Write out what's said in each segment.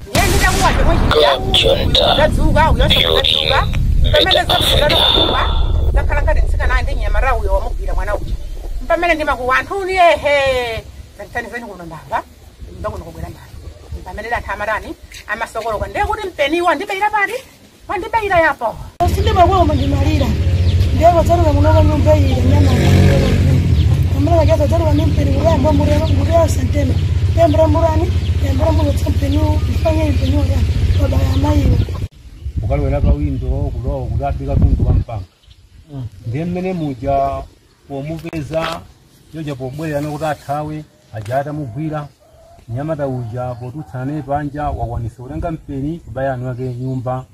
Club Junta, Ndadzuka uyonso building ndadzuka pamene better Africa. Zakuka ndakhala ngati mtsikana ndi nyamara uyo wamugwira mwana uja, pamene ndimakuwa anthuni ehe, tandithandizeni kuno, mbava mba kuno kubwera mbava. Pamene anthu amarani amasokoloka, ndiye kuti mpeniwa ndibayira pati wandibayira yapo. Sindimakuwa ndimalira, ndiye vatsaruka munoka nyumba iyi nyama amala vakaza tsaruka nimpeni kuyamba murema santema yambura murani yambura murotsa mpeni ifanye mpeni ya babaya maiwe. Ukalowera pa windo kulowa kuti abe katundu wa mpanga. Ndiye mmene muja pomupeza yoja pobwerera kuti athawe aja atamugwira mnyamata uja, potutsana naye panja wakwanisa kutenga mpeni kubaya anu ake nyumba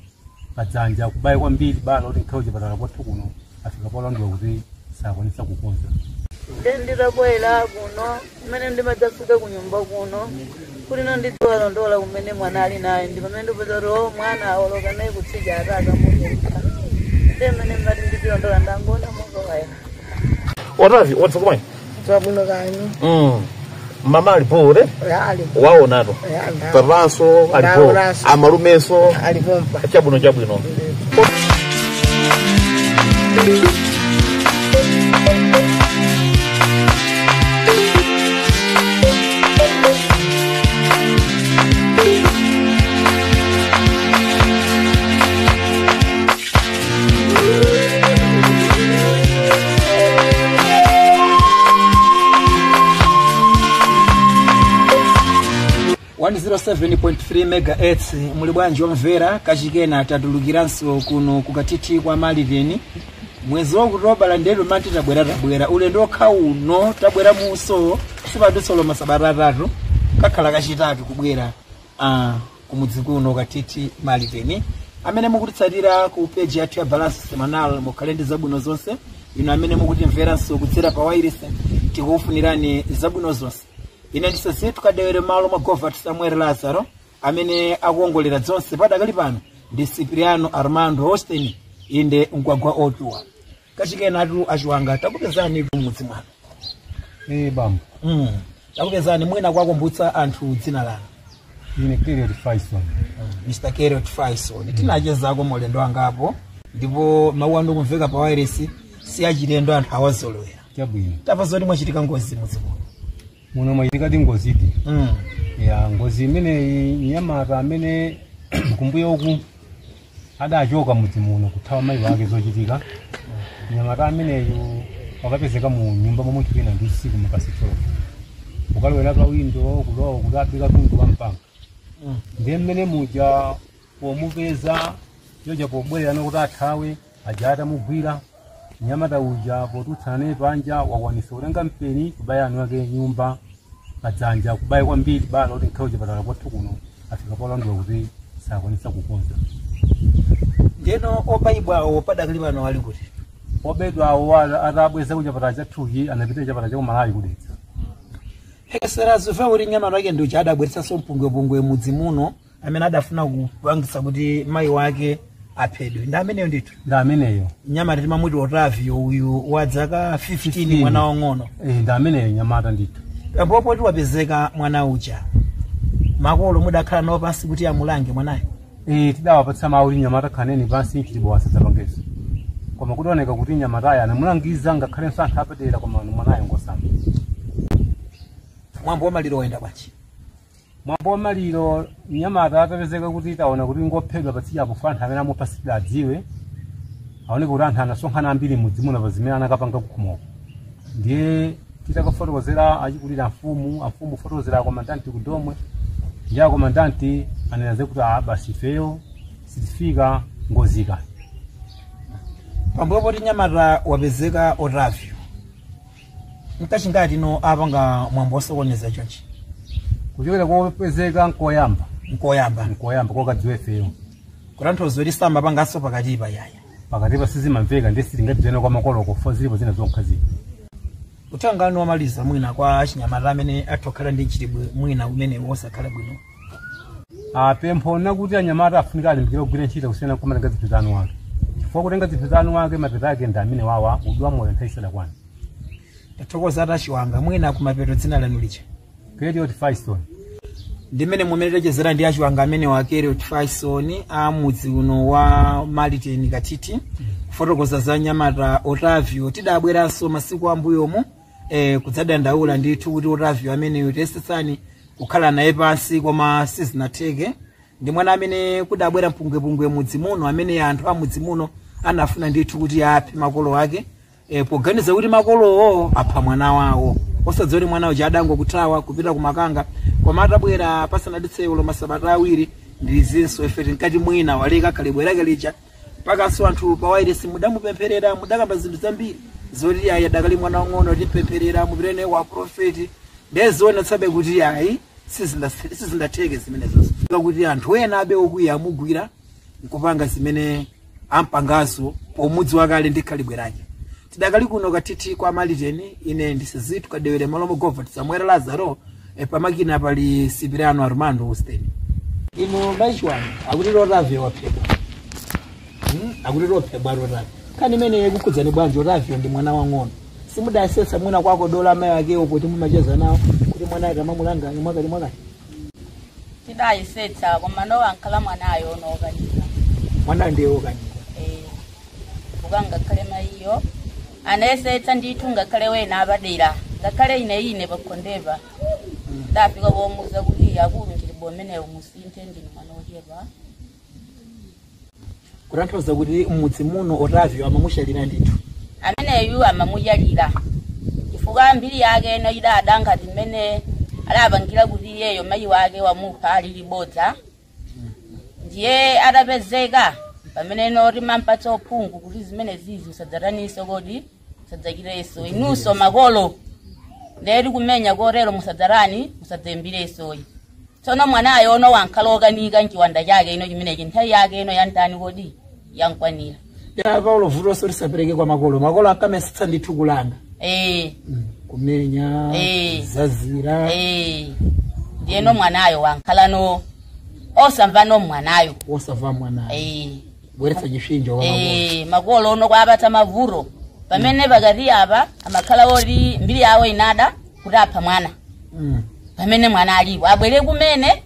padzanja, kubaya kwambiri bala kuti nkhawe chipatala kwathu kuno afika polandula kuti sakwanisa kukonza. Nde nditabwera kuno, kumene ndimadzafika kunyumba kuno kuti no ndidziwalondola kumene mwana ali naye, ndi pamene ndipeza kuti o mwana awoloka naye kutsidya atata mukuka. Nde mmene mmati ndidzilondola ndangona mukawaya. Otavio, wadzuka bwanji? Zabwino kanyi. Mama alipo ure? Ali. Waonatu. Papanso alipo. Ndaonanso. Amalumenso. Alipompa. Chabwino, chabwino. 107.3 megahertz, muli bwanji omvera? Kachikena tatulukiranso kuno kukatiti kwa Maliveni. Mwezi wakutobala ndelu mati tabwera, tabwera ulendo okha uno, tabwera muso sipadusolo masabata atatu, kakhala kachitatu kubwera kumudzi kuno katiti Maliveni. Amene mukutitsatira ku page yathu ya Balance Semanal, mukhale ndi zabwino zonse. Inu amene mukutimveranso kudzera pa wireless, tikukufunirani zabwino zonse. Ine ndisazetu kadewere malo mwa Govat Samuel Lazaro, amene akuongolera zonse padakali pano ndi Cipriano Armando Austin, inde mgwagwa otuwa. Kachikenatu achiwanga, takupezani mudzi mwanu. Eh bambo. Takupezani, mwina kwakumbutsa anthu dzina lanu. Ine Keriot Faison. Mr Keriot Faison, tinachezako mulendo wangapo, ndipo mawu anu kumveka pa wireless si achilendo, anthu awazolowera. Chabwino. Tamva zoti mwachitika ngozi mudzi muno. Muno mwachitikadi ngozidi. Ya, ngozi imeneyi, mnyamata amene kumbuyo uku adachoka mudzi muno kuthawa mayi wake zochitika, mnyamata ameneyu wakapezeka mu nyumba mwa munthu wina ndi usiku mapasi 12, ukalowera pa windo kulowa kuti abe katundu wa mpanga. Ndiye mmene muja pomupeza yoja pobwerera kuti athawe aja atamugwira mnyamata uja, potutsana naye panja wakwanisa kutenga mpeni kubaya anu ake nyumba padzanja, kubaya kwambiri bala kuti nkhawe chipatala kwathu kuno afika polandula kuti sakwanisa kukonza. Ndeno obayibwawo padakali pano ali kuti? Obedwa awo atabweza kuchipatala chathuchi, anapita chipatala chakumalawi kudetsa. Phekeserazo fa kuti nyamata wake ndiuja adabweretsanso mpungwepungwe mudzi muno, amene adafuna kupangitsa kuti mayi wake aphedwe, ndi ameneyo ndithu? Ndi ameneyo. Nyamata timamuti Otavio uyu wa zaka 15, 15. Mwana wang'ono. Eh, ndi ameneyo nyamata ndithu. Pampopo tiwapezeka mwana uja, makolo mudakhala nawo pansi kuti amulange mwanayo? Eh, tidawapatsa mawu kuti nyamata khaneni pansi, nchitibo wasadzapangeso, koma kudaoneka kuti nyamatayo anamulangiza ngakhalenso anthu apadera, koma mwanayo ngosamba. Mwambo wa maliro wayenda bwanji? Mwambo wa maliro, mnyamata atapezeka kuti taona kuti ngophedwa patsiyapo, fa anthu amene amupasitira adziwe, aoneka kuti anthu anasonkhana ambiri mudzi muno pa zimene anakapanga kukhomoko. Ndiye titakafotokozera achikulira mfumu, amfumu fotokozera akomandanti kudomwe, ndiye akomandanti anena kuti a basi, ifeyo sitifika ngozika. Pambuyo poti nyamata wapezeka Otavio, mkachingati no apanga mwambo wosokoneza chonchi? Kuchokera kopezeka nkoyamba. Nkoyamba. Nkoyamba kokadziwa ifeyo. Kutanthauza kuti samapanganso pakatipa yaya? Pakatipa sizimamveka, ndiye sitingadzene kwa makoloko fo zilipo zina zonkha zili. Utangani wamaliza mwina kwa achinyamata amene atha kukhala ndi mchitidwe mwina umene wosakhala bwino? Apempho nakuti anyamata afunika alimbikire kugwira ntchito kusiyana kumatenga zinthu za anu wake, chifukwa kutenga zinthu za anu wake mapeto ake ndi amene wawa udwa moyo nthawi isadakwana. Tathokoza atachiwanga, mwina kumapeto dzina lanu licha? Keriot Faison. Ndimene mumene tachezera ndi achiwanga amene wakere Faison a mudzi uno wa Maliteni Katiti kufotokoza za nyamata Otavio. Tidabweranso masiku ambuyomu kudzadandaula ndithu kuti Otavio ameneyo tiyesetsani kukhala naye pansi koma sizinatheke. Ndi mwana amene kudabwera mpungwepungwe mudzi muno amene anthu a mudzi muno anafuna ndithu kuti aphe makolo ake poganiza kuti makolowo apha mwana wawo osadziwa kuti mwana uja adangokuthawa kupita kumakanga koma atabwera pasanadutse ulo masabata awiri ndizinso ife tinkati mwina waleka khalidwe lake lija pakanso anthu pawairesi mudamupempherera mudakamba zinthu zambiri zoti ayi adakali mwana wang'ono timpempherera mupitene wa profeti ndezionetsabe kuti ayi sizindatheke zimenezozo kuti anthu ena abe okwiya amugwira nkupanga zimene ampangazo pomudzi wakale ndi khalidwe lake. Tidakali kuno Katiti kwa Maliteni, ine ndisizitu kadewere malomo govert Samuel Lazaro pamakina pali Sipirano Armando Hussein. Ino machiwanga akuti Otavio waphedwa. Akuti rophedwa Otavio. Kani mene kukhudzani bwanji Otavio ndi mwana wang'ono. Simudasetsa mwina kwako dola amayi akewo kuti mumacheza nawo kuti mwana ake amamulanga mwakati mwakati. Tidayisetsa koma no ankhala mwanayo onokanika. Mwana ndiye wokanika. Kukangakhale mayiyo anayesetsa ndithu ngakhale wena abadera ngakhale ine ine pakhondeva ndafika komuza kuti akulu ndili bomenewo musinthe ndini mwana ochepa. Kutanthauza kuti m'mudzi muno Otavio amamuchalira ndithu. Ameneyu amamuchalira chifukwa mbiri yake ino idada ngati mmene adapangira kuti iyeyo mayi wake wamupha ali libodza ndiye atapezeka pamene ino timampatsa uphungu kuti zimene zizi usadzataniso kodi usadzachirenso inunso makolo ndeti kumenya kotero musadzarani musadzayimbirensoyi. Tsono mwanayo ono wankhala okanika mchiwanda chake ino chimenechi nthawi yake ino yantani kodi yankwanira. Ya Paulo vutoso lisapereke kwa makolo makolo ankamesetsa ndithu kulanga kumenya zazira ndiyeno mwanayo wankhalano osamva no mwanayo osamva mwanayo bweretsa chipsinjo kwa makolo makolo ono kwapatsa mavuto pamene pakati apa amakhala oti mbiri yawo inada kuti apha mwana pamene mwana alipo abwere kumene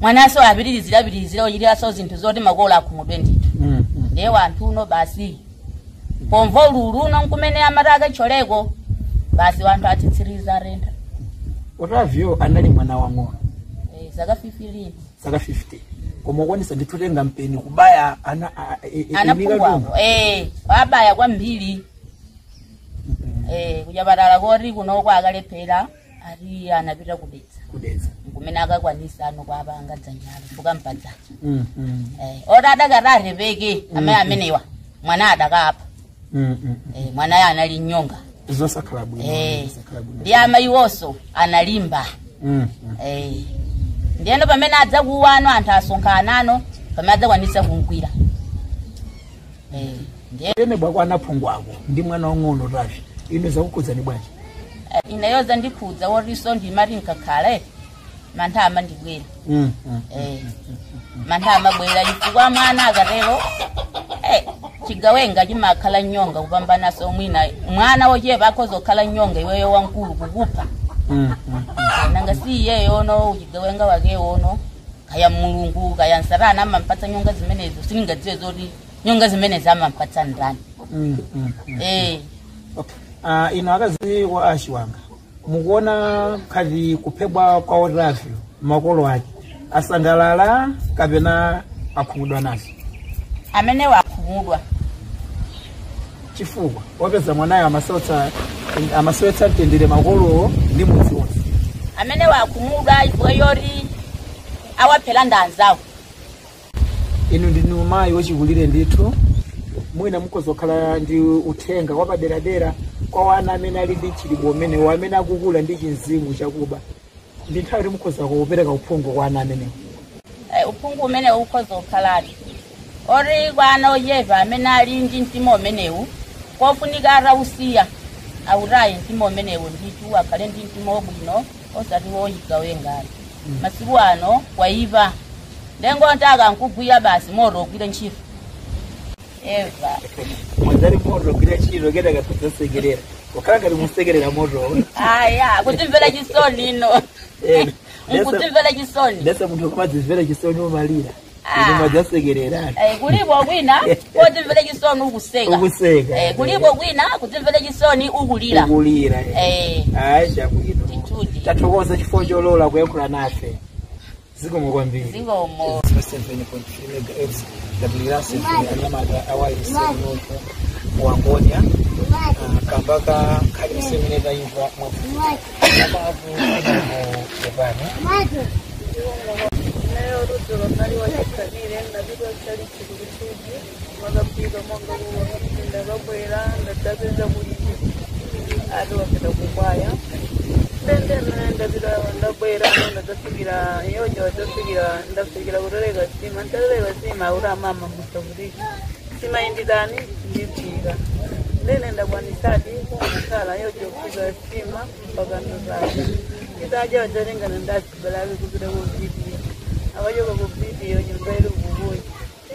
mwanaso apitirizira ochitiraso zinthu zoti makolo akhumudwe ndithu. Ndiye wanthu uno basi pomva ululu uno nkumene amati akacholeko basi wanthu atsitsiriza arenda. Otavio anali mwana wang'ono zaka 15 zaka 15 koma ukwanisa ndithu tenga mpeni kubaya ana anaphungwako wabaya kwambiri kuchapatala koti kunoko akalephera ati anapita kudetsa nkumene akakwanisa ano kwapanga dzanjalo fukampa dzanja oti adakati arepeke amayi amenewa mwana adakapha mwanayo anali nyonga zosakhala bwino ndi amayiwonso analimba ndiyeno pamene adzakuwano anthu asonkhana pamene adzakwanisa kumgwira ndiye bwako anaphungwako ndi mwana wang'ono Otavio ino zakukhudzani bwanji? Ineyo zandikhudza wotinso ndimati nkakhale mantha amandibwera mantha amabwera chifukwa mwana akatero chigawenga chimakhala nyonga kupambanaso mwina mwana wochepa akhoza kukhala nyonga iweyo wankulu kukupha nanga si iyeyo ono uchigawenga wake ono kaya mulungu kaya nsatana amampatsa nyonga zimenezo siningadziwe zoti nyonga zimenezo amampatsa ndani. Ino akazi wa achiwanga mukuona khati kuphedwa kwa Otavio makolo ake asangalala kapena akhumudwa nazo? Amene wakhumudwa chifukwa wapeza mwanayo amasowetsa mtendere makolowo ndi mudzi wonse. Amene wakhumudwa chifukwa yoti awaphera ndi anzawo. Inu ndinu mayi wachikulire ndithu mwina mukhoza kukhala ndi uthenga wapaderadera kwa wana amene ali ndi chilibo umenewo amene akukula ndi chinzimu chakuba ndi nthawi kuti mukhoza kupereka uphungu kwa ana amenewo. Uphungu umene ukhoza kukhaladi ori kwa ana ochepa amene ali ndi mtima umenewu kofunika atausiya autaye mtima umenewu ndithu akhale ndi mtima wabwino osati woyigawengayo. Masiku ano kwaipa ndengo ntaka nkugwira basi moto ogwira ntchito eva mwadzali moto ogwira ntchito kenaka kudzasekerera kukhala ngati musekerera motowo. Aya kutimvera chisoni ino Nkudzimvera chisoni. Ndese munthu kumadzimvera chisoni umalira. Umadzasekerera. Kulipo kwina kodzimvera chisoni ukuseka. Ukuseka. Kulipo kwina kudzimvera chisoni ukulira. Ukulira. Ayi chabwino. Tathokoza chifukwa cholola kuyankhula nafe. Zikomo kwambiri. Zikomo. 7.3 MHz WR7 anyamata awayisenopo wangonya kambaka khali semeneta imva mwapu epano. Nayo rudzulo nali wachikhalire ndapita chalichili kuchiji makapika monga ndakabwera ndadzapeza kuti ati wapita kukwaya. Ndendemene ndapita ndabwera ndadzafikira yoja wadzafikira ndafikira kutereka sima ntatereka sima akuti amama musakuti sima inditani ndiphika ndene ndakwanisadi kungakhala yoja kuphika sima mpaka ndozadya itaja wadzatingana ndazibalabe kupita ku video akachoka ku video nyumba iri kukuyi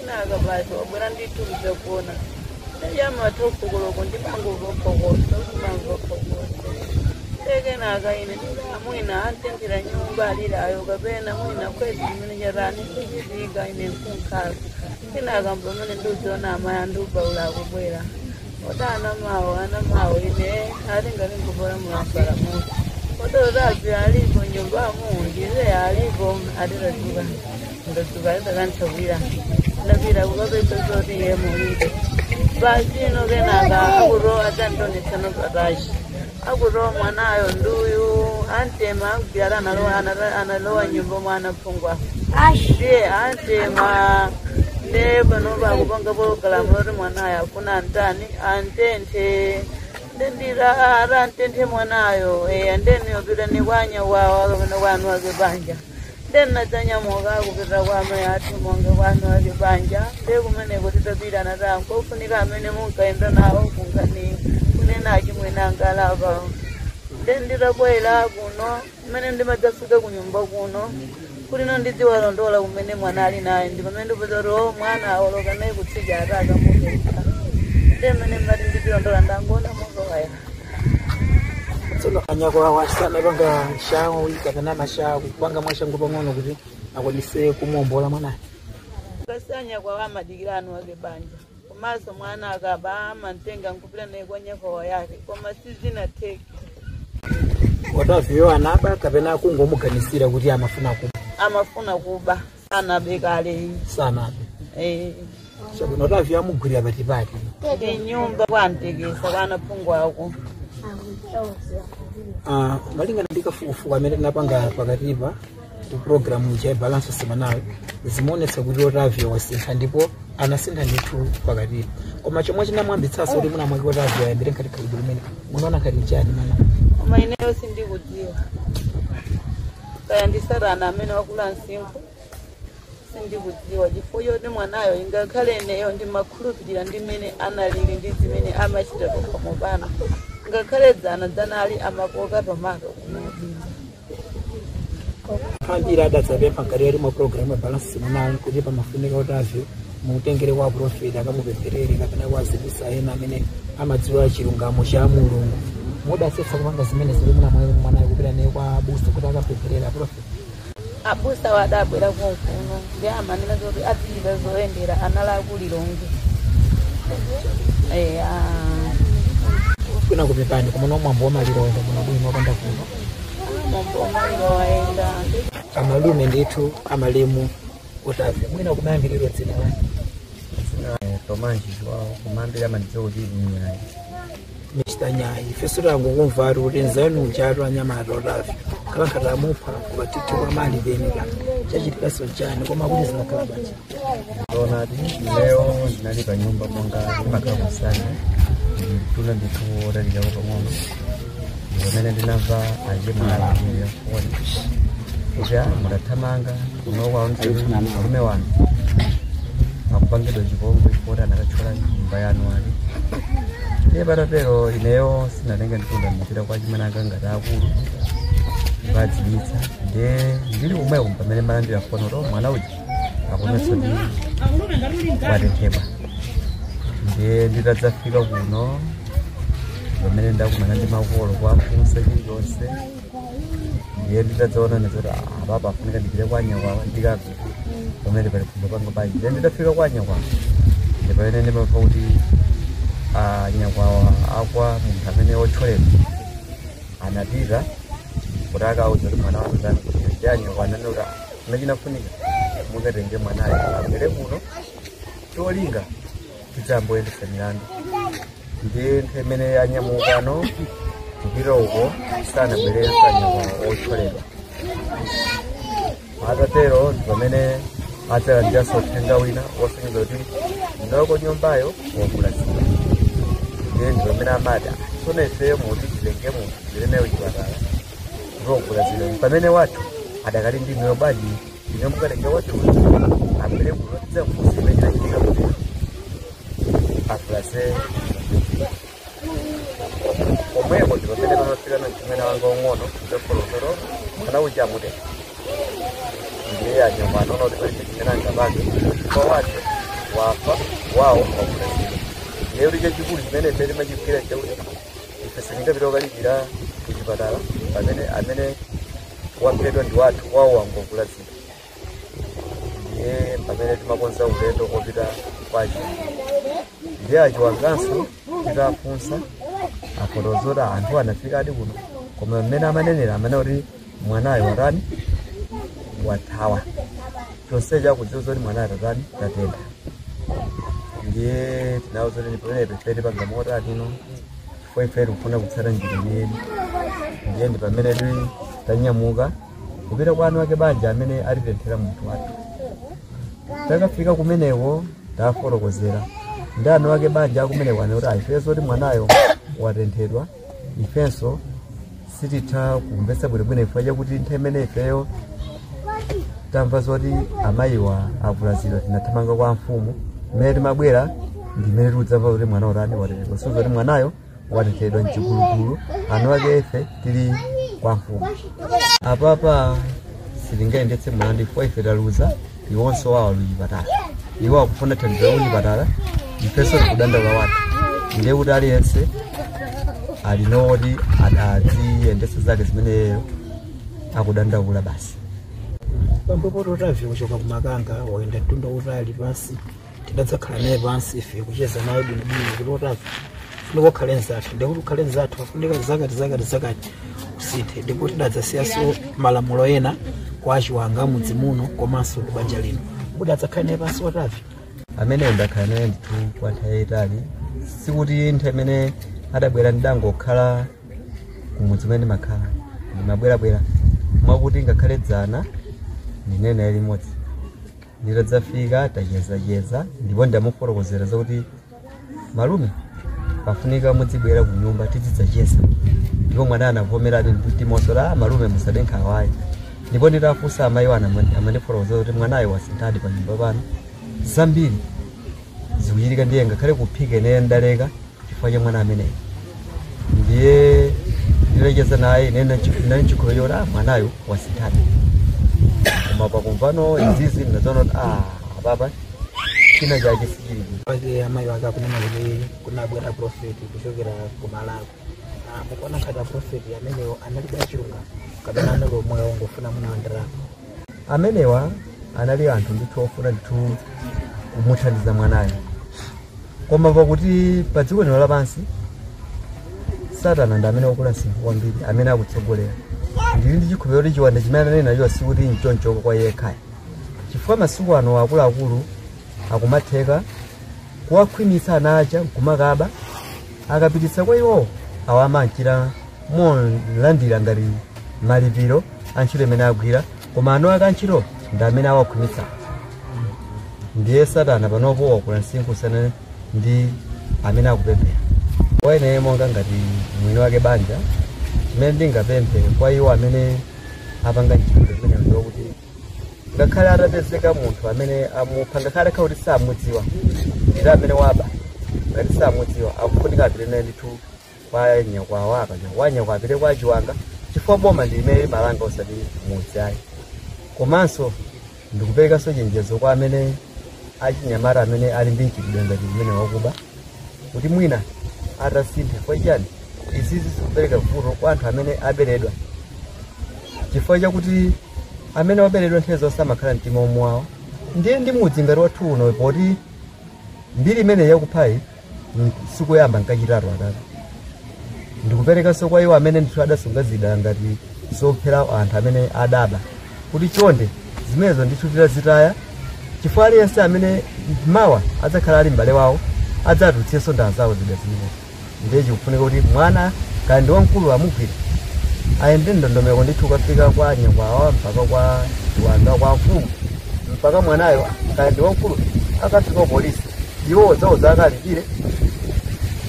inaka basi wabwera ndithu kuona ndiyamatofokoloko ndimangophokoso ndimangophokoso tekenaka ine mwina antenthera nyumba alilayo kapena mwina kwezi chimene chatani sichitika ine nkunkhala kenaka pamene ndiudziona amayi andiubaula akubwera ota ana mawo ine atingati nkupora mulambala muti ototapi alipo nyumbamu ndize alipo atitadzuka ndadzuka ndakanthakwira ndapita kukapeza zoti iye mulibe basi ino kenaka akuto adzandionetsano patachi akuto mwanayo nduyu antema akugwira analowa nyumba mwana phungwa ndiye antema nde panopa akupanga pologalamu loti mwanayo afuna antani antenthe ndendira ara antenthe mwanayo andeni yopita ni kwanya wawo kapena kwanu ake banja ndennadzanyamuka akupita kwa amayi athu monga kwanu ake banja nde kumeneko titapita anati nkofunika amene munkaenda nawo kungani kunena achimwene angalapa. Ndenditabwera kuno mmene ndimadzafika kunyumba kuno kuti no ndidziwalondola kumene mwana ali naye ndi pamene ndipeza kuti o mwana awoloka naye kutsidya ati akamupeza nde mmene mmati ndidzilondola ndangona monga waya. Tsono anyako awo asanapanga shawi kapena mashawi kupanga mwashango pang'ono kuti akwanise kumuwombola mwanayo. Kasanya kwa amadikira anu ake banja komanso mwana akaba amantenga nkupita naye kwa nyakowa yake koma sizinatheke. Wataviyo anaba kapena kungomuganisira kuti amafuna kuba. Amafuna kuba sanabe kale. Sanabe. Chabwino wataviyo amugwirira patipati. Ndi nyumba kwantekesa kwanaphungwa ako. Malingana ndi kafukufuku amene tinapanga pakatipa ku programu ya Balance Semanal zimaonetsa kuti Otavio wasintha ndipo anasintha ndithu pakatipa. Koma chomwe chinamwambitsanso kuti mwina mwake Otavio ayambire nkhati khalidwe limene munaona nkhati chani mana. Koma ineyo sindikudziwa kaya ndi satana amene wakula msinkhu sindikudziwa chifukwa choti mwanayo ingakhale ineyo ndimakhulupirira ndi mmene analili ndi zimene amachita pakhomo pano ngakhale dzana dzanali amakoka tomato kumabinza. Ambiri adadzapempha ngati yali mwa programu ya Balance Semanal kuti pamafunika Otavio mutengere kwa profeti akamupempherere kapena kwa azibusa ena amene amadziwa chilungamo cha Mulungu. Mudasetsa kupanga zimene zili muna mwanayo kupita naye kwa abusa kuti akapempherere aprofeti. Abusa wadabwera kunkuno ndi amanena zoti adzichita zoyendera anali akulilonge. Kwina kupepani koma nomwambo wamaliro wayenda muno bwino wapanda kuno. Mwambo wamaliro wayenda. Amalume ndithu amalemu Otavio mwina kumayambiriro dzina lake. Tomanji wawo kumambira amandidziwa kuti Nyayi. Mr. Nyayi ifeso tangokumva ati kuti nzanu chatu anyamata Otavio khala nkhati amupha kupatitha kwa mali peneka chachitikaso chani koma kuti zinakhala bwanji. Donati leo ndinali pa nyumba monga ndimakhala kusana ndituna ndithu otalirako pang'ono pamene ndinamva achimwalira foni kuti mudathamanga kunowa malume wanu akupangidwa chipongwe chifukwa anakathyola nyumba yanu ali ndiye patatero ineyo sinatenga mtunda ndipita kwa chimwene anga ngati akulu ndipadziwitsa ndiye ndili kumweko pamene malandira foni kuti mwana uja akunetsa kuti watenthedwa ndiye nditadzafika kuno pamene ndakumana ndi makolo kuwafunsa chilichonse Ndiye nditadzaona ndizoti apapa afunika ndipite kwa anyakwawa ndikabve pamene pali kumba panga banja. Ndiye nditafika kwa anyakwawa ndi pamene ndimamva kuti anyakwawa akwa munthu amene wotcholedwa anapita kuti akauza kuti mwana wanu ndani ndi anyakwawa ananena kuti chimene chinafunika mukatenge mwanayo abwere kuno cholinga tidzamboyendesa milandu. Ndiye nthawi imene anyamukano kupita uko sanabwerenso anyakwawa otcholedwa. Atatero ndi pamene adzalandiranso uthenga wina wosonyeza kuti ndaloko nyumbayo wavulazidwa. Ndiye ndi pamene amati tsono ifeyo muti tilenge munthu tipite naye kuchipatala kuti wavulazidwa, pamene wathu adakali ndi inuyo bwanji ine mukatenge wathu abwere kuno tidzamufunse chimene chinachitika kuti avulaze. Komweko ndi pamene pamafika mchimwene wanga ung'ono kudzafolokola mwana uja amutenga. Ndiye anyakwawa anaona kuti palibe chimene angapange kwa wathu wafa wawo wavulazidwa. Ndiye kuti chachikulu chimene ife timachigwira chakuti ife sitingapita kukalipira kuchipatala pamene amene waphedwa ndi wathu wawo wangovulazidwa. Ndiye pamene timakonza ulendo kopita kwa achiwanga. Ndiye achiwanganso titafunsa afotokozera anthu anafika adi kuno, koma mmene amanenera amene kuti mwanayo watani wathawa chonsecho akudziwa zoti mwanayo tatani tatenda. Ndiye tinawuza kuti pamene ife tipanga motani ino chifukwa ife tikufuna kutsata njira imeneyi. Ndiye ndi pamene tanyamuka kupita kwa anu ake banja amene atitenthera munthu wathu. Takafika kumeneko tafotokozera ndi anu ake banja akumeneko ane kuti ifenso kuti mwanayo watenthedwa, ifenso sititha kumvetsa bwinobwino chifukwa chakuti nthawi imene ifeyo tamva zoti amayiwa avulazidwa tinathamanga kwa mfumu. Mmene timabwera ndi mmene tikudzamva kuti mwana utani watenthedwa, so zoti mwanayo watenthedwa mchigulugulu, anu ake ife tili kwa mfumu. Apapa sitingayendetse mlandu chifukwa ife taluza, iwonso wawo ali kuchipatala, iwo akufuna thandizo la kuchipatala, ifenso tikudandaula wathu. Ndiye kuti aliyense alinoti adziyendetse zake zimeneyo akudandaula basi. Pambupo Otavio kuchoka kumakanga wayenda mtunda utali pansi, tidadzakhala naye pansi ife kucheza naye bwinobwino kuti Otavio funika ukhale nzathu, ndikuti ukhale nzathu afunika zakati zakati zakati usinthe. Ndipo tidadzasiyanso malamulo ena kwa achiwanga mudzi muno komanso ku banja lino kuti adzakhale naye pansi Otavio. Amene ndakhala naye ndithu kwa nthawi yayitali, sikuti nthawi imene adabwera ndidangokhala kumudzi umene ndimakhala, ndimabwerabwera mwakuti ngakhale dzana ndinene naye limodzi. Nditadzafika tachezacheza ndipo ndamufotokozera zakuti malume pafunika mudzibwera ku nyumba tizidzacheza, ndipo mwana anavomeradi nditimoso la malume musade nkhawayi. Ndipo nditafunsa amayiwo amandifotokozera kuti mwanayo wasinthadi pa nyumba pano, zambiri zikuchitika ndiye ngakhale kuphika ineyo ndaleka chifukwa cha mwana ameneyo. Ndiye nditacheza naye ine ndinali nchikhulupiriro choti mwanayo wasinthadi, koma pakumvano izizi ndinazoona kuti apapa china chake sichili. Pake amayi ake akunena kuti kunabwera profeti kuchokera ku Malawi. Mukuona ngati aprofeti amenewo analibe achilungamo kapena anali omwewo ongofuna munawandirako? Amenewa anali anthu ndithu ofuna ndithu kumuthandiza mwanayo, koma pakuti pa dziko lino lapansi Satana ndi amene wakula msinkhu kwambiri, amene akutsogolera. Ndili ndi chikhulupiriro kuti chiwanda chimene ananena nacho sikuti nchonchoko kwa iye yekhayo, chifukwa masiku ano akuluakulu akumatheka kuwakhwimitsa ana aja nkumakaba, akapititsa kwa iwowo awa amanchira molandira ngati malipiro a ntchito imene agwira, koma anu ake antchito ndi amene awakhwimitsa. Ndiye Satana panopo wakula msinkhu sana ndi amene akupemphera. Kwa ine monga ngati mwini wake banja, chimene ndingapemphe kwa iwo amene apanga ntchito imeneyo ndi kuti ngakhale atapezeka munthu amene amupha, ngakhale akhala kuti samudziwa ndi amene waba, ngati samudziwa akufunika apite naye ndithu kwa nyakwawa, akanyakwawa nyakwawa apite kwa achiwanga, chifukwa boma ndi limene limalanga osati mudzi ayi. Komanso ndikuperekanso chenjezo kwa amene achinyamata amene ali ndi mchitidwe ngati umene wakuba, kuti mwina atasintha kwa chani izizi zikupereka vuto kwa anthu amene aberedwa, Chifukwa chakuti amene waberedwa nthawi zonse amakhala mtima omwawa. Ndiye ndi mudzi ngati wathu uno poti mbiri imene yakuphayi sikuyamba nkachitatu atatu. Ndikuperekanso kwa iwo amene ndithu adasunga zida ngati zophera anthu amene adaba kuti chonde zimenezo ndithu titazitaya, chifukwa aliyense amene mawa adzakhala ali m'bale wawo adzatulutsenso ndanzawo zida zimenezo. Ndiye chikufunika kuti mwana kaya ndi wamkulu amugwira ayende ndondomeko ndithu ukafika kwa nyakwawa mpaka kwa chiwanga kwa mfumu mpaka mwanayo kaya ndi wamkulu akafika ku polisi iwo zawo zakalipire,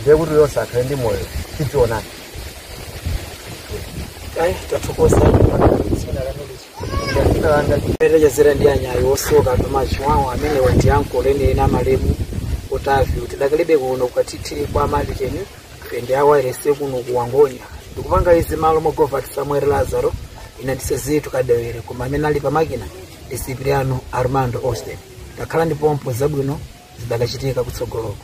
ndiye kuti yonse akhale ndi moyo tidzionani. Ayi, tathokoza. Chazera ndi anyayi osoka pamachiwawo amene wandi ankolo ene amalemu Otavio. Tidakalibe kuno kukathithi kwa Maliteni ndi awayerese kuno kuwangonya ndikupanga izi malo mogovat Samuel Lazaro. Ina ndisezitu kadewere koma amene ali pamakina ndi Cipriano Armando Austin. Takhala ndi pompo zabwino zidakachitika kutsogoloko.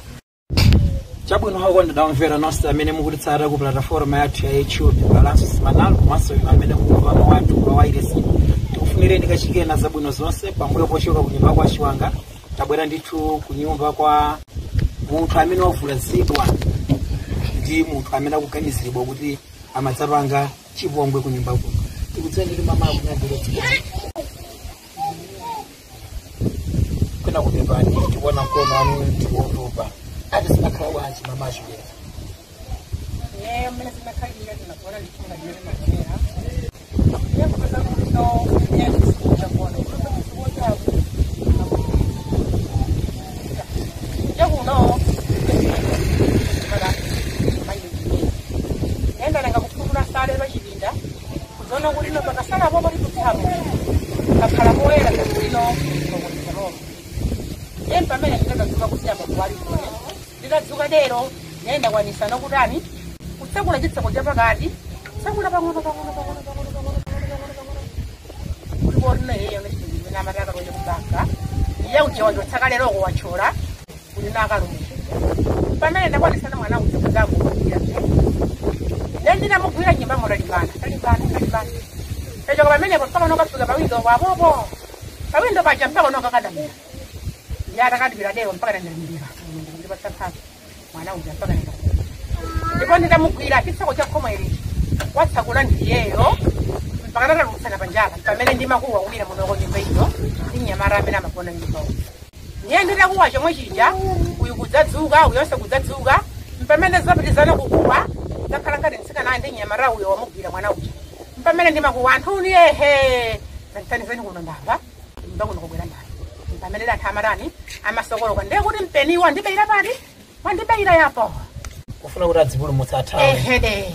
Chabwino hako ndidamvera nonse amene mukutitsata ku platform yathu ya YouTube Balanço Semanal komanso inu amene mukumva mawu athu pa wairesi, tikufunireni kachikena zabwino zonse. Pambuyo pochoka kunyumba kwa Chiwanga tabwera ndithu kunyumba kwa munthu amene wavulazidwa ndi munthu amene akuganiziridwa kuti amadzapanga chipongwe kunyumba kuno. Tikudziwa nditi mama akunyadira kwena kupepani tikuona mkono wanu ndikuotopa ati sinakhala bwanji mama achibwera? Ineyo mmene zimakhalira tinakuona ndichunga limene makonera ndiyakupeza kuti no ndiyandisikuta kuona kutokuta yakuno nenda nanga kuphumula sale lwachipinda kuzoona kuti no pakasala popo tituthapo kakhala poyera kakulino kokonzerolo. Ndiye pamene ndinadzuka kusiyamba kuwali kune nditadzuka dero nenda kwanisa nokutani kutsekula chitseko chapakati kutsekula pang'ono pang'ono pang'ono pang'ono pang'ono pang'ono pang'ono kuti korino iyeyo nechipinda namataka lonye kubanga iye uja wachotsaka leroko wachola kuti nakalumira pamene ndakwanisana mwana uja kudzakugwira ndiye ndinamugwira nyumba motalimbana talimbana talimbana tachoka pamenepo mpaka nokafika pawindo wapopo pawindo paja mpaka nokakadamira ndiye atakadibira dero mpaka nandalimbira Mulungu kundipatsa mphamvu mwana uja mpaka nenda ndipo nditamugwira chitseko cha khomo ilichi watsakula ndiyeyo mpaka tatalutsana panjapa pamene ndimakuwa kulira munoko nyumba ino ndi mnyamata amene amagona nyumbawo. Ndiye nditakuwa chomwe chija uyu kudzadzuka uyonse kudzadzuka mpamene zapitizana kukuwa zakhala ngati mtsikana ndi mnyamata uyo wamugwira mwana uja mpamene ndimakuwa anthuni ehe tandithandizeni kuno ndava nyumba kuno kubwera ndava pamene anthu amatani amasokoloka ndiye kuti mpeniwo wandibeira pati wandibeira yapo kufuna kuti adzipulumutsa athawe. Ehede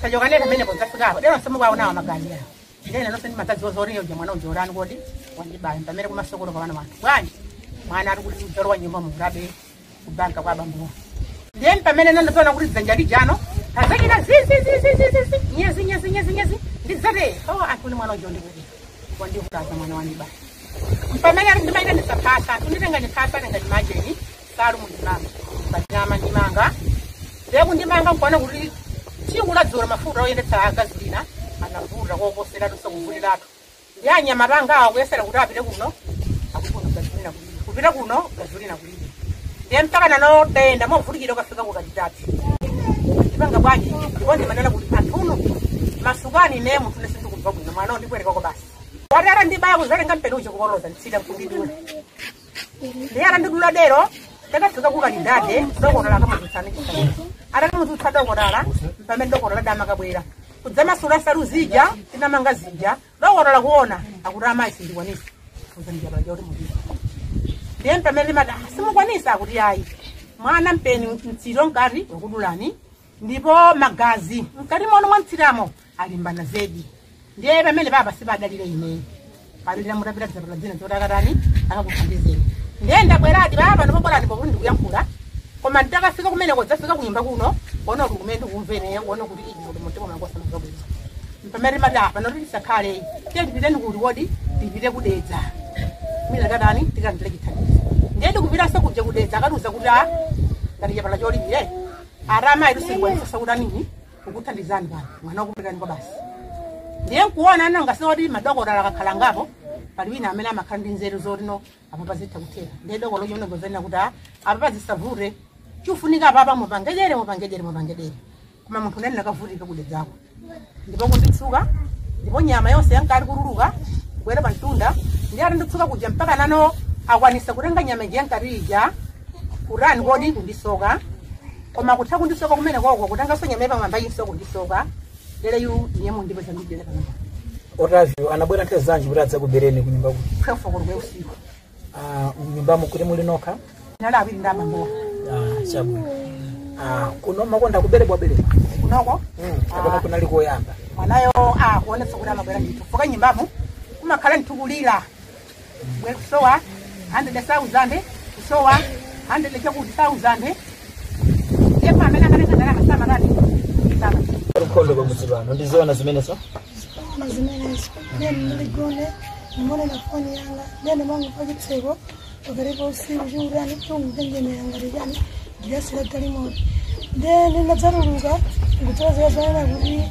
tachoka nene pamene podzafikapo dero nsemukwaonawo magazi awo ndene nonse ndimadzadziwa zoti uja mwana uja urani kodi wandibaya pamene kumasokoloka vana wanthu bwanji mwana ari kuti udzalowa nyumba murabe kubanka kwa abambo. Ndiye pamene nandizoona kuti dzanja lijano tazachita zizizizizizi nyezi nyezi nyezi nyezi ndidzate o anthu ni mwana uja ndikuti wandivulaza mwana wandibaya pamene ari ndimaita ndisaphasa anthu nditenga ndiphasa tenga ndimajeni salu mundimanga panyama ndimanga ndiye kundimanga nkuona kuti tsiku ladzulo mafuta oyendetsa agazilina anavuta koposeratu sokuvuliratu ndiye anyamata angawo kuyesera kuti apite kuno akuti kuno gazilina kulibe kupita kuno gazilina kulibe ndiye mpaka nanodenda movutikira ukafika kukachitatu ndipanga bwanji ndipo ndimanena kuti anthuno masukani ine munthu ne sindikubva bwino mwana undibwerekako basi wati atandibaya kuzatenga mpeni uja kuporoza nditsita mkundidula ndiye atandidula dero takafika kukalidade dokotola akamudzutsani chisanu atamudzutsa dokotola pamene dokotola damakabwera kudzamasula nsalu zija tinamanga zija dokotola kuona akuti amayi sindikwanisa uzandijapanja kuti mudii ndiye pamene limati simukwanisa akuti ayi mwana mpeni mtsiro mkati wakudulani ndipo magazi mkati mono mwa mtsiramo alimbana zedi. Ndiye pamene papa sipadalire ineyi padalira mutapita dzapata dzina zoti akatani akakuthandizeni. Ndiye ndabweradi papa ndipobweradi pokuti ndikuyankhula koma nditakafika kumeneko dzafika kunyumba kuno kuona kuti kumene ndikumveneyo kuona kuti iji kuti mtima mwangu osamva bwino pamene timati apa noti tisakhale tiye tipiteni kuti kodi tipite kudedza mina tatani tikandile chithandizo. Ndiye ndikupitanso kuja kudedza akatiuza kuti a ngati chapala cholipire ati amayi tisikwanisa sakutanini kukuthandizani pano mwana wakupitani kwa basi. Ndiye nkuona nanga soti madokotala akakhala ngapo pali wina amene amakhala ndi nzeru zotino apapa zitha kuthera. Ndiye dokolo chonongozanena kuti apapa zisavute chufunika apapa mupangejere mupangejere mupangejere. Koma munthu unene nakavutika kudedzako. Ndipo kunditsuka ndipo nyama yonse yankali kuruluka kubwera pa mtunda ndi atanditsuka kuja mpaka nano akwanisa kutenga nyama ija yankati ija kurani kodi kundisoka. Koma kutha kundisoka kumene koko kutenganso nyama yapamwamba inso kundisoka. Lero yu ndiye mundipeza ndidele pamwamba. Otavio anabwera nthawi zanji kuti adzakubereni ku nyumba kuno? 12 koloko usiku. Mnyumbamo kuti muli nokha? Nali awiri ndi abambo. Chabwino. Kuno makonda kuberebwa berebwa? Kunoko? Kapena kunali koyamba? Mwanayo akuonetsa kuti amabwera ndithu. Fuka nyumbamo kumakhala nthukulira. Bwera kusowa 100,000 kusowa 100 chakuti 1,000. Ndiye pamene akatenga ndalama samakati sama. Nkhondo pamudzi pano ndizoona zimenezo? Zoona zimenezo. Ndiye ndiligone ndimone na foni yanga ndiye ndimangu pachitseko pakatipa usiku chiutani chikunjenjemera ngati chani ndiyasira galimoto. Ndiye ndinadzatuluka nkudzalazika zonena kuti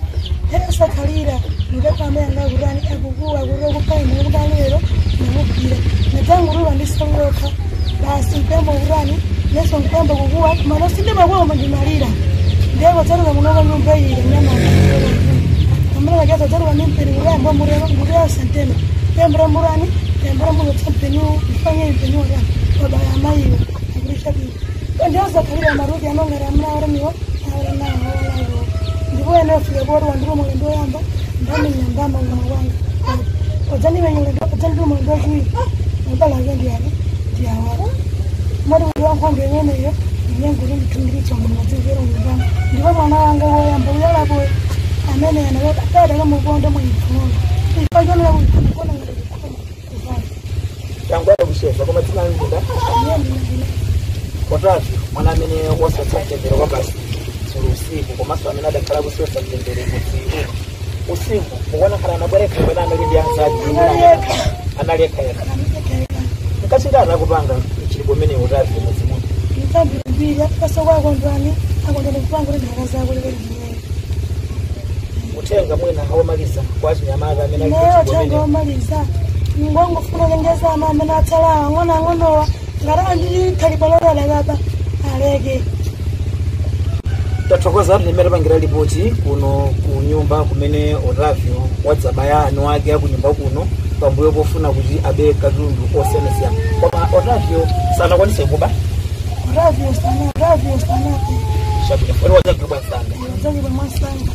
ndiyasakhalira ndidapha amayi anga akutani akukuwa akuti okupha ine okuba lero ndamugwira. Ndadzangutuluka ndisalokha basi nkuyamba kutani nenso nkuyamba kukuwa koma sindimakuwa koma ndimalira. Ndiye podzatuluka munoka nyumba iyi nyamata amene akaza dzatuluka ndi mpeni kuyamba mbureya santema tembera mburani tembera mbulotsa mpeniwo mfanye mpeniwo tani wabaya amayiwo akuti chabwino. Ndiyozakhalira maruti amangati amuna auramiwo auranawo ndipo ene afika poti wandiluma ulendo woyamba ndamenya mbama mwa wanga podzandimenya ulendo podzandiluma ulendo wachiwiri mabala ake ndiyani ndiyawala moti kuti wankhondo imeneyo inyengo kuti ndithundiritsa muno madzimvera unyumbamo. Ndipo mwana wanga woyamba uyalapoyo amene anakadada kamukonda mwayipfunono ifa chonera kuona ngati kukhoma kuvala. Tangwada kucheza koma dzina langa Iye ndinazina. Otavio mwana amene wasatsa mtendere kwa basi dzulo usiku komanso amene adakhala kusowetsa mtendere mudzi usiku mukuona khala anabwereka kapena anali ndi anzake? Anali yekha. Anali yekha yekha. Nkachita anakupanga mchilipo umene Otavio mudzi muno? Nditambirimbiri apasoko akondwani akondwani kupanga kuti ndakazako lero ndineyo. Uthenga mwina womaliza kwa chinyamata amene ali Nayo mchilipo uthenga umene? womaliza ngongofuna kulengeza ana amene atsalawa ang'onoang'onowa ngati andikhalipwa lodalakapa aleke. Tathokoza kuti limene tapangira ripoti kuno ku nyumba kumene Otavio wadzabaya anu ake akunyumba kuno pambuyo pofuna kuti abe katundu osiyanasiyana. Koma Otavio sanakwanise kuba? Otavio sana Otavio sanape. Chabwino, foni wadzagwidwa msanga. Wadzagwidwa msanga.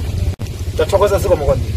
Tathokoza zikomo kwambiri.